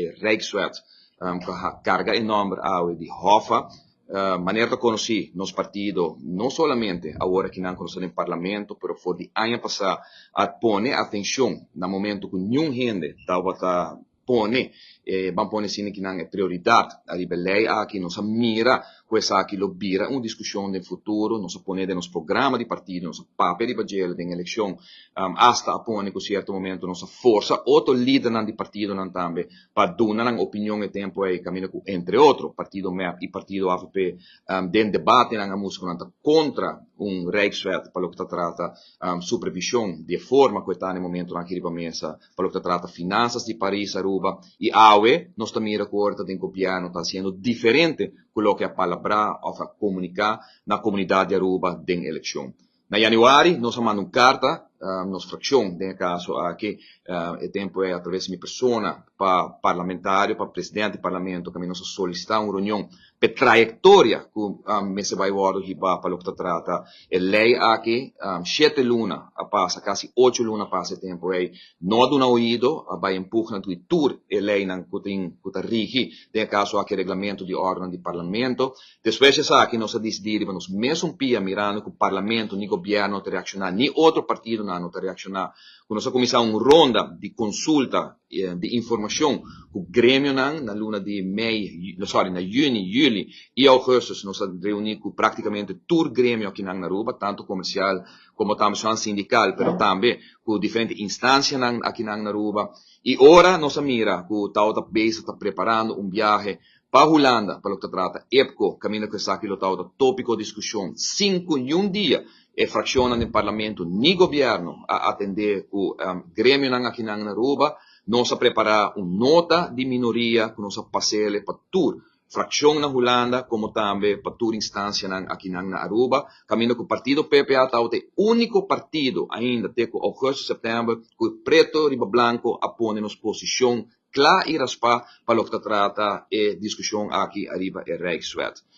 e Rijkswet, ku a karga e nòmber awe di HOFA. Manera ta konosí, nos partido no solamente awor akinan ku nos ta den Parlamento, pero for di aña pasá a pone atenshon na momento ku niun hende tabata pone, ban pone asina kinan e prioridat ariba e lei aki. Nos a mira ku esaki lo bira un diskushon den futuro, nos a pone den nos programa di partido, nos a papia riba djele den elekshon, asta a pone ku sierto momento nos a forsa otro lidernan di partidonan tambe pa duna nan opinion e tempu ei, kaminda ku entre otro partido mep i partido avp den debatenan a mustra ku nan ta kontra un Rijkswet pa loke ta trata supervishon di e forma ku e ta na e momentonan aki riba mesa pa loke ta trata finansas di Paris Aruba. I awe nos ta mira ku ora ta den gobièrnu ta hasiendo diferente ku loke a palabrá òf a komuniká na komunidat di Aruba den elekshon. Na yanüari nos a manda un karta, nos frakshon den e kaso aki, e tempu ei atraves di mi persona, pa parlamentario, pa presidente di parlamento, kaminda nos a solisitá un reunion p'e trayektoria ku mester bai wòrdu hibá pa loke ta trata e lei aki. Shete luna a pasa, kasi ocho luna a pasa e tempu ei, no a duna oido, a bai en pugna di tur e leinan ku tin ku ta rigi den e kaso aki reglamento di òrdenan di parlamento. Despues di esaki nos a disidí riba nos mesun pia mirando ku parlamento ni gobièrnu no ta reakshoná ni otro partidonan no ta reakshoná ku nos a kuminsá un ronda di konsulta di informashon ku gremionan na luna di mei, sorry, na yüni, yüli i ougùstùs. Nos a reuní ku práktikamente tur gremio akinan na Aruba, tantu komersial komo tambe esnan sindikal, pero tambe ku diferente instansianan akinan na Aruba. I ora nos a mira ku tabata bezig ta preparando un biahe pa Hulanda pa loke ta trata EPCO, kaminda ku esaki lo tabata tópiko diskushon sin ku niun dia e frakshonnan den parlamento ni gobièrnu a atendé ku gremionan akinan na Aruba, nos a prepará un nota di minoria ku nos a pas'ele pa tur frakshon na Hulanda komo tambe pa tur instansianan akinan na Aruba, kaminda ku partido PPA tabata e úniko partido ainda te ku ougùstùs, sèptèmber ku preto riba blanko a pone nos posishon kla i raspá pa loke ta trata e diskushon aki ariba e Rijkswet.